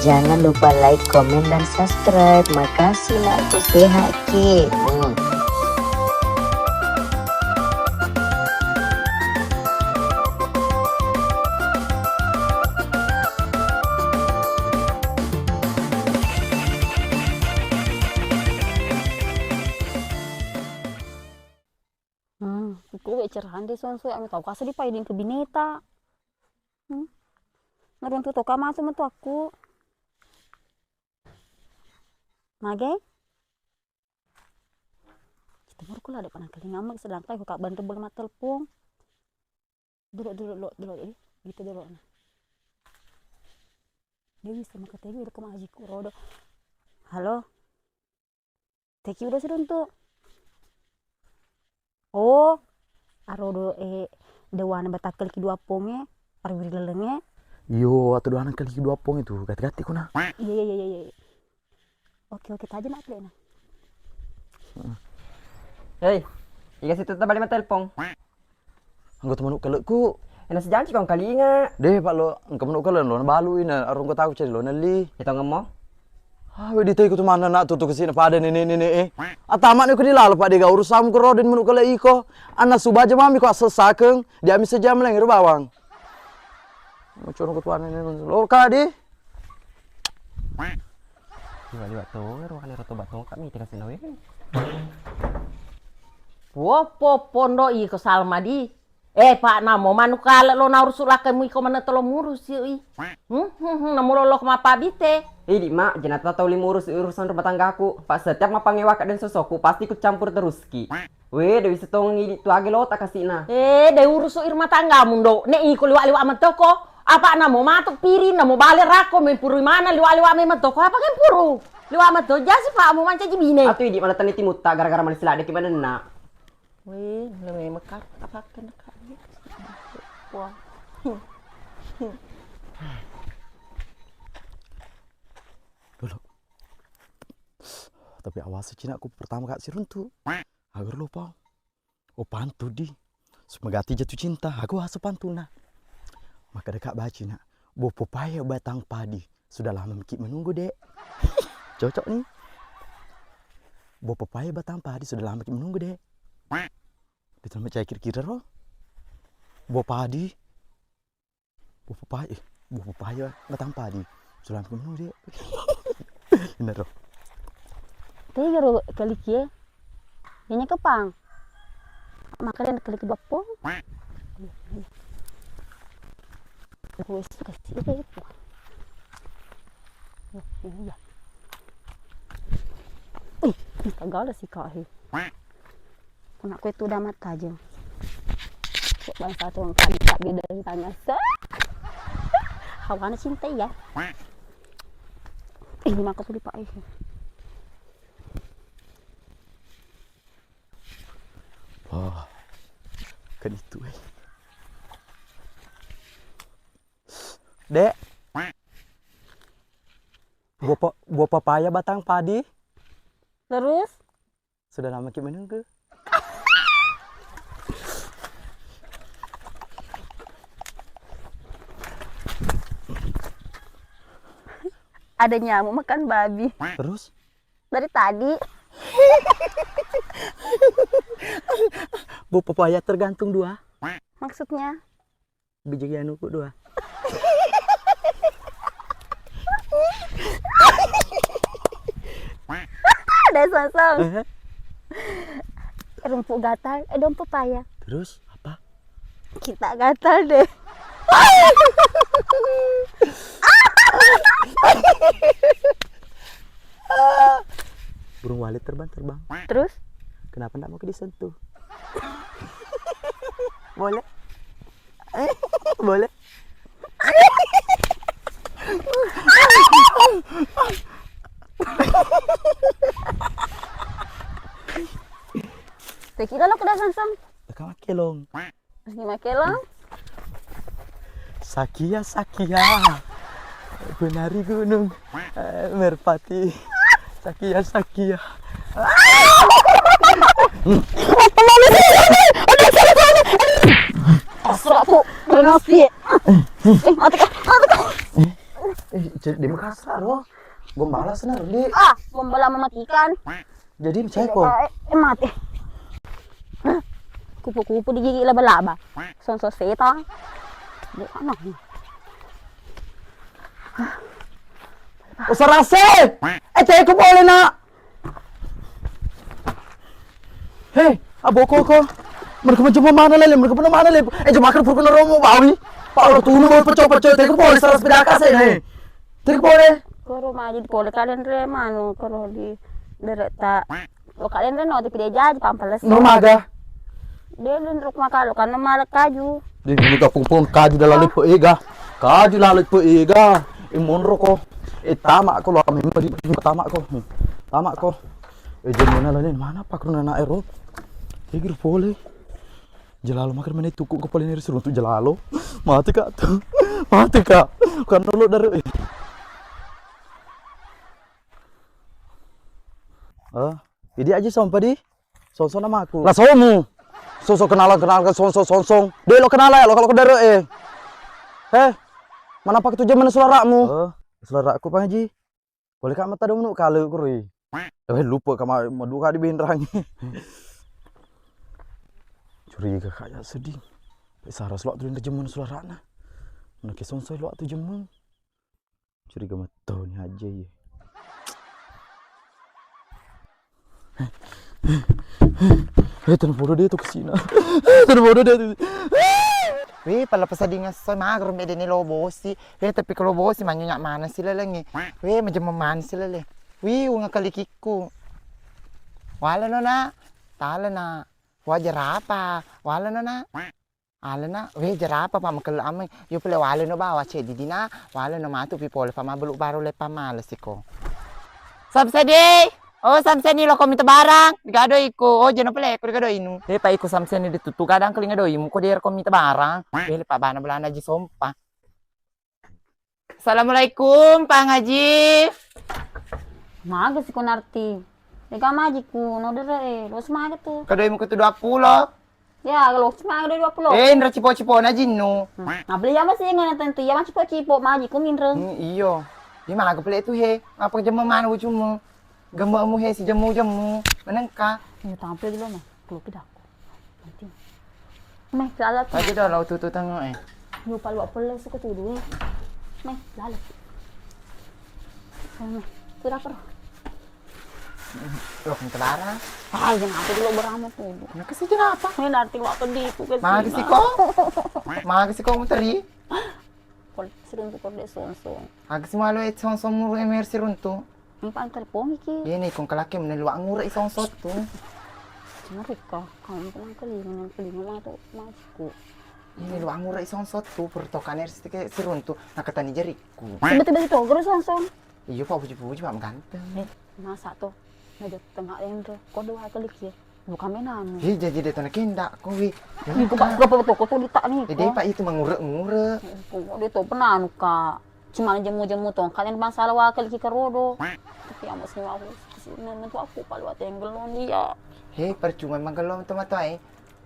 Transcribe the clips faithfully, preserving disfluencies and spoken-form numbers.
Jangan lupa like, komen, dan subscribe. Makasih, nakku, sehat ki. Hmm. Hmm, ku we cerande sonso, ame tau kasa dipaiding ke bineta. Hmm. Naruntu toka matu metu aku. Mage? Kita baru kula ada panangkalinga, sedangkan aku kak bandar boleh matelpon. Dulu, dulu, dulu, dulu, ini, gitu dulu, nah. Dia bisa maka tegi, udah kemajiku, rodo. Halo? Teki udah siruntu. Oh, arodo, eh, dewana batakkel ki dua ponge, parwiri lelenge. Iyo, atau doana kali dua pong itu, gati-gati kuna. Iya, iya, iya, iya, iya. Oke, oke, taja nak lena. Hei, iga situ tabali matelpon? Anggota manuk kelekku. Ena sijanci kong kalinga. Deh, Pak lo, engka manuk kelek lo, nabalu ina, arung kota aku cari lo, nelli. Itu ngemo? Ah, wedi tei kutu mana nak tutu kesina pada nenek-nenek, eh. Atama ni ku dilalo, Pak, dega urusamu ke roden manuk kelek iko. Anna subaja mami ko asesakeng, diami sejam leng ro bawang. Mucuru kutu nenek, lo kadi. Liwat-liwat to, ero kali ero tobat to, kami tika sinawe. Wopo pondo iko Salma di. Eh, Pak, namo manu kale lo naurusu lakemu iko mana tolo murusi i. Hmm, hmm, hmm, namo lolo ko mapabite. Idi, Mak, jenata tau li murusi urusan rumah tanggaku. Pak, setiap mapangewa ka den sosoku, pasti ku campur terus ki. We, de wise tongeng idi tu age lota kasina. Eh, de urusu i rumah tanggamu ndo. Ne iko liwa-liwa metoko. Apa namo matu piring, namo bale rako, mempuru i mana liwa-liwa me metoko. Apa kempuru? Liwa meto jasi, Pak, mau mancaji bine. Atu idi mana tani timutta gara-gara mana silade ki manenna. Weh, lo memang kak, apa kena kak? Wah. Dulu. Tapi awas cina aku pertama kak siruntu. Agar lupa. Oh, pantun di. Semegati jatuh cinta, aku asa pantuna. Maka dekat baca nak. Bo pepaya batang padi. Sudah lama miki menunggu, Dek. Cocok nih. Bo pepaya batang padi, sudah lama miki menunggu, Dek. Ditambah cai kira-kira ro. Bo padi. Bo pepaya, eh, bo pepaya batang padi. Sudah lama miki menunggu, Dek. Bener ro. Tega ro kalikie. Ini kepang. Makanya kali kedua pong. Wes kasih deh. Iya. Ih, kagak ada sih kak. Kuna kue tu udah mata aja. Kok bangsa tu kak, kak beda tanya se. Hawana cinta ya. Ini maka sudah pak. Wah, kan itu, eh. Dek. Buah pe-, buah pepaya batang padi. Terus? Sudah lama ki menunggu. Ada nyamuk makan babi. Terus? Dari tadi. Bu, pepaya tergantung dua. Maksudnya? Biji anuku dua. Ada sosong. Aha. Rumput gatal, eh, daun pepaya. Terus apa? Kita gatal deh. Burung walet terbang-terbang. Terus? Kenapa ndak mau disentuh? Boleh? Boleh? Tekira lo keda sansang. Teka makelong. Masih makelong. Sakia, Sakia. Penari gunung, eh, merpati. Sakia, Sakia. Asraku, Renaldi. Eh, mati kah? Mati kah? Jadi di Makassar, ro. Gombala senar, di. Ah, gombala mematikan. Jadi, percaya ko? Eh, eh, mati. Kupu-kupu digigit laba-laba. Songso setang. Bukan. Usarase! Eh, ceko boleh, nak. Hei, aboko ko. Mereka macam mana lele, mereka pernah mana lele. Eh, cuma kan purkuna romo bawi. Pak, orang tunu bawa pecah-pecah, teko boleh salah sepeda kasih nih. Teko boleh. Koro maju di pole kalian re manu, koro di dereta. Lo kalian re no, tapi dia jaji pampales. No maga. Dia dan ruk makalo kan no malak kaju. Di ini gak pung kaju dalam lipo ega. Kaju dalam lipo ega. Eh, monro ko. Eh, tama ko lo kami di tama ko. Tama ko. Eh, jemena lele mana pak runa na ero. Tigir pole. Jelalo makan mana tukku kepala ini suruh untuk jelalo. Mati kak tuh. Mati kak. Kan dulu dari. Eh, jadi aja sompa di. Songso namaku. Lah somu. Songso kenalan kenalan songso songsong. Deh lo kenal ya lo kalau kedere eh. Heh. Mana pakai tujuan mana suaramu? Oh, suaraku Pak Haji. Boleh kak mata dong kale kurui. Eh lupa kama madu kak di benrang. Curiga kak ya sedih. Saras lo tuh jemmun suarana. Mana ke songso lo tuh jemmun. Curiga metto ni aja ye. Eh, tena bodoh dia tuh kesina. Tena bodoh dia tuh. Wih, pala pesadinga so magro mede ni lo bosi. Wih, tapi kalau bosi manyo nyak mana si lelengi. Wih, majemma mana si lele. Wih, unga kalikikku. Wala no nak. Tala nak. Wajar apa? Wala no nak. Alena, weh, jerapa pa makello ameng. Yo pole waleno bawa ceddi dina, waleno matu pi pole pa mabelu baro le pamale siko. Samseni, oh Samseni, loko mita barang, digadoi ko. Oh, jeno pole ko digadoi nu. He pa iko Samseni, de tutu gadang kelinga doi mu ko de ko mita barang. Weh, le pa bana belana ji sompa. Assalamualaikum, Pang Haji. Maga siko Narti. Dega majiku no dere e, lo semaga tu. Kadoi muka tu dua puluh. Ya, lo semaga dua puluh. Eh, indra cipo-cipo na jinnu. Hmm. Nah, beli apa sih ngana tentu iya macipo-cipo majiku minreng. Hmm, iyo. Di maga pele tu he. Apa jemma mana bujumu? Gemma mu he si jemmu-jemmu. Menengka. Ini tampil dulu mah. Kelupi dah. Penting. Meh, lala. Aja dah lau tutu tengok eh. Lupa lupa pele suka tudu eh. Meh, lala. Meh, sudah per. Lo kenapa lara? Ah, jangan apa dulu beramu tudu. Nah, kasih kenapa? Meh, nanti waktu di itu kasih. Maga siko? Maga siko muteri? Kol siruntu kol de song-song. Aga si malo e song-song muru emer siruntu. Empa engka pongi ki. Ini kong kelake menelua ngure i song-song tu. Ngeri ka, kamu tenang kelinga, kelinga matu masku. Ini lua ngure i song-song tu, pertokan er siruntu, nakatani jariku. Sebetulnya itu guru song-song. Iyo, Pak, puji-puji, Pak, ganteng. Eh, masa to? Naja tengah enro, ko dua kali ki. Bukan main anu. Hei, jadi dia tona kendak ko wi. Ih, ko, ko, ko, ko, ko, ko, ditak ni, eh, dia, ko. Pak, itu mengurek-ngurek. Ko, ko, dia to pernah anu, Kak. Cuma jemu-jemu tongkat yang bangsa lawa kali ki kerodo. Tapi yang masih mau, sih, nonton aku palu tenggel dia. Hei, percuma menggelong teman-teman, eh.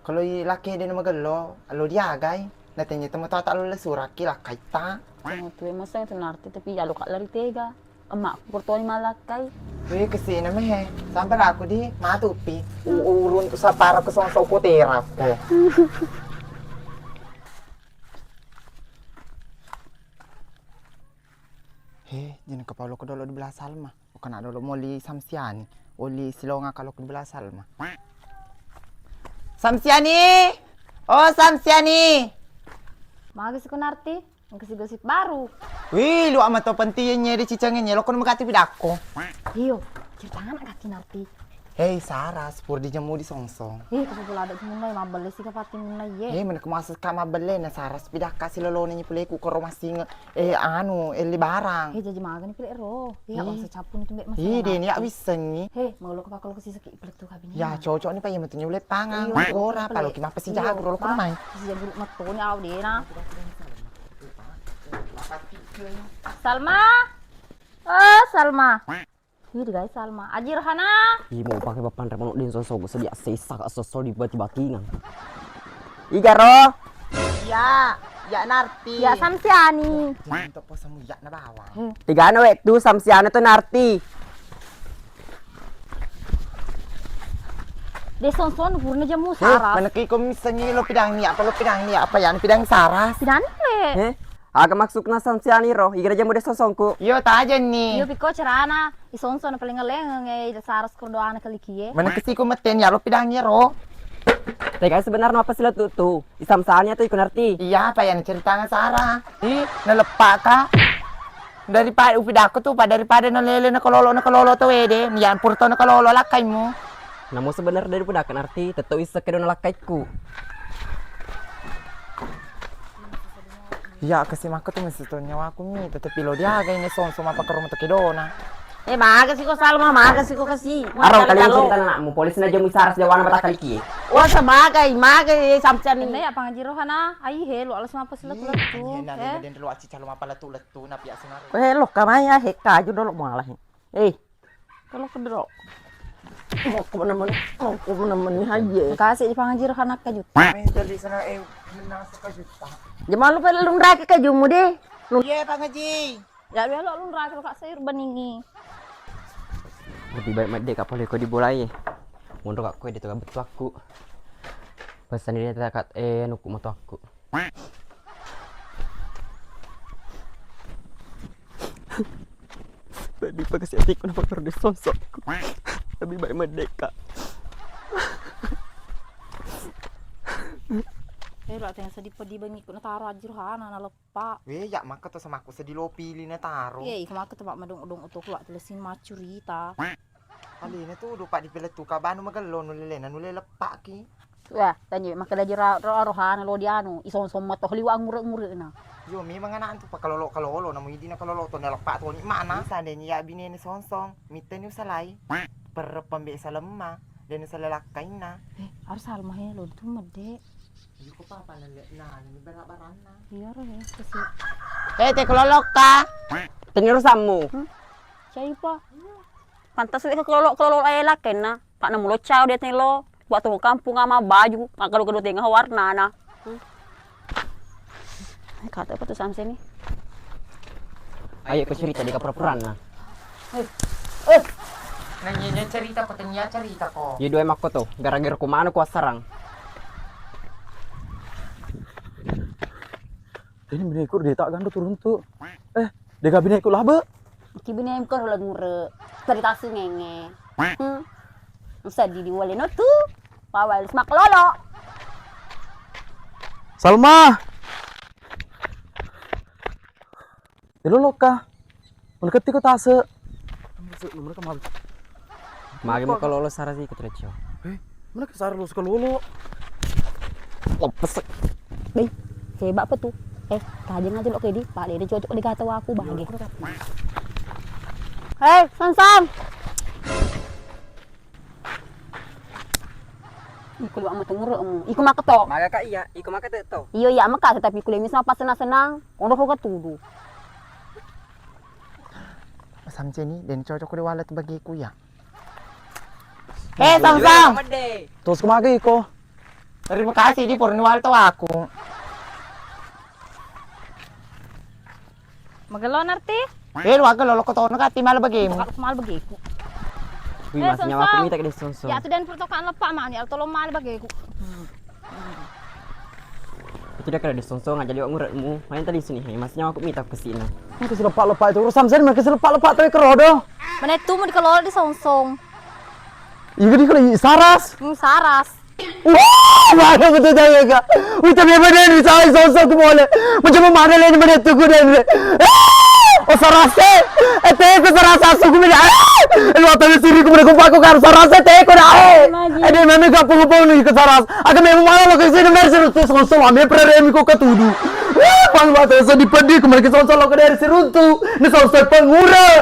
Kalau i laki dia magello, lo diagai. Natanya teman-teman tak lo lesuraki lakai ta. Tengok tu, masa itu Narti, tapi ya lo kak lari tega. Emakku pertoni malakkai. Wih, kesini meh. Sampai aku di matupi. U-, urun tu sapara ke song soko tera ko. He, jini kepala ko dolo di belah Salma. Bukan ada dolo moli Samsiani. Oli silonga kalau ke belah Salma. Samsiani! Oh, Samsiani! Magi siko Narti? Gosip-gosip baru. Wih, lu amat tau pentingnya di cicangnya, lo kono megati pidakko. Iyo, ceritana gati Narti. Hei, Saras, pur di jemu di songsong. Eh, kau pula ada munai mabelle sih kapati munai ye. Hei, mana kemasa kak mabelle na Saras pidakka si lolone nyi peleku koro masing eh anu eli barang. Eh, jaji magani pile ro. Eh, aku rasa capun itu mbak masalah. Ih, dia ni aku isengi. Hei, mau lo kepakol ke sisa ki peletu kabini. Ya, cocok ni pak ya metunya ulet pangang. Ora palo ki mapa si jago lo kono mai. Si jago matoni au dena. Salma. Oh, Salma. Ih, guys, Salma. Aji Rohana. Ih, mau pakai papan remote din soso sedia sesa kak soso di bati-batingan. Iga ro. Iya. Ya Narti. Ya Samsiani. Untuk posamu ya na bawang. Tigana wettu Samsiani to Narti. De Songson purna jamu saras. Maneki ko misengi lo pidangi apa lo pidangi apa ya pidangi saras. Pidangi le. Aga maksudna Samsiani ro? Igana jamu de Songsongku. Iyo tajenni. Iyo piko carana. I Songson paling ngeleng e saras kurdoana kalikie. Maneki siku meten ya lo pidangi ro. Tega sebenarnya apa sila tu tu? Isamsani atau iko Narti? Iya, apa yang ceritanya Sarah? Ih, naleppaka. Daripada upidakku tu, Pak, daripada nalele nakalolo nakalolo to wede, nian purto nakalolo lakkaimu. Namo sebenarnya daripada kan Narti, tetto issek kedo nalakkaiku. Iya, kasi makko tu mesti to nyawaku mi, tetapi lo diaga ini Songson apa ke rumah to kedona. Eh, maga siko Salma, maga siko kasi. Arong kali cerita anakmu, polisi na jamu saras jawana mata kalikie. Wasa magai, magai Samsiani. Enda ya pangaji rohana, ai helo alas mapa sila kulat tu. Iya, na den lo aci calo mapa letu letu na pia senaro. Eh, lo kamaya he kaju dolo muala he. Eh. Kalau kedero. Mau ke mana mana, mau ke mana mana aja. Kasih di pangaji rohana kaju. Main tadi sana eh menang sekaju. Jangan lupa lu ngeraki kajumu deh. Iya, pangaji. Ya, biar lo lunra kalau Kak Sayur beningi. Lebih baik medde Kak pale ko di bolai. Mundur Kak koe di tukang betuakku. Pesan dia tak eh nuku motoakku. Tadi pakai siatikku napa perlu disonsokku. Lebih baik medde Kak. Eh, lo tengah sedih pedih bangi ku nataro ajur hana na Pak. Wé, ya makka to samakku seddi lo pili na taro. Iya, iko makka to, Pak, madong-dong oto kuwa tulesing maccurita. Alena tu do, Pak, dipelettu ka banu magello nulle lena nulle leppaki. Wah, tanya makka daji ra-, ro-, rohana lo dianu, isong-song mato liwa ngure-ngurena. Yo, memang anak tu pakalolo-kalolo, namu idi na kalolo to na leppa to ni mana. Sandeni ya binene song-song, mitteni usalai. Perre pambe salemma, dan salelakkainna. Eh, harus Salma he lo tu medde. Iko papa nelle na ni bara-baranna. Iya ro ya, kesi. Eh, te kelolokka. Teni urusanmu. Hmm? Cai pa. Pantas wé kelolo-kelolo ae lakkenna. Pak namu lo cao dia telo. Buat toko kampung ama baju, maka lo kedo tengah warnana. Hmm? Eh, kata apa tuh Samse ni? Ayo ko cerita di kapura-puranna. Eh, eh. Nanya cerita ko tanya cerita ko. Iya dua makko to, gara-gara ku manu ku asarang. Ini bineku de tak gando turun tu. Eh, dega bineku labe. Ki bineku lo ngure. Cerita sungenge. Hmm. Seddi di wale no tu. Pawai lu semak lolo. Salma. Elolokka. Maleketti ko tase. Magi mo kalolo sarasi ko treccio. Eh, mana ke sara lo sekalolo? Leppes. Dei, hebat apa tu? Eh, tajeng aja lo kedi, Pak Dede cocok di kata aku bagi. Hei, Sansang. Iko liwa' matu mure'mu. Iko makketo. Maga ka iya, iko makketo. Iyo iya maka, tetapi kuliah misal pas senang-senang, kono ko ketudu. Samceni, den cocok ko de wale tu bagiku ya. Eh, Samsang. Terus ko magi iko. Terima kasih di purni wale tu aku. Magello Narti? Eh, lu agak lolok kotono kati malah bagemu. Malah bageku. Wih, eh, mas nyawa aku minta ke Songso. Ya, tu dan pertokaan lepak mani, atau lo malah bageku. Itu dia kada disongsong aja liwat nguretmu. Main tadi sini, he, mas nyawa aku minta ke sini. Mereka selepak-lepak itu urusan saya, mereka selepak-lepak tapi kerodo. Mana itu mau dikelol di songsong? Iya di kalau saras. Hmm, saras. Wah, mana betul tanya kak? Wita bebe den bisa ai sosok ku mole. Macam mana le ni mana tu ku den le. Oh sarase. Eh te ku sarase asu ku mina. Lu atau siri ku mina ku paku kan sarase te ku dah. Eh de meme ka pungu pungu ni ku saras. Aga meme mana lo ke sini mer seru tu sosok ame prere mi ku ketudu. Wah, pang lu atau sedih pedih ku mereka sosok lo ke dari seruntu. Ni sosok pengura.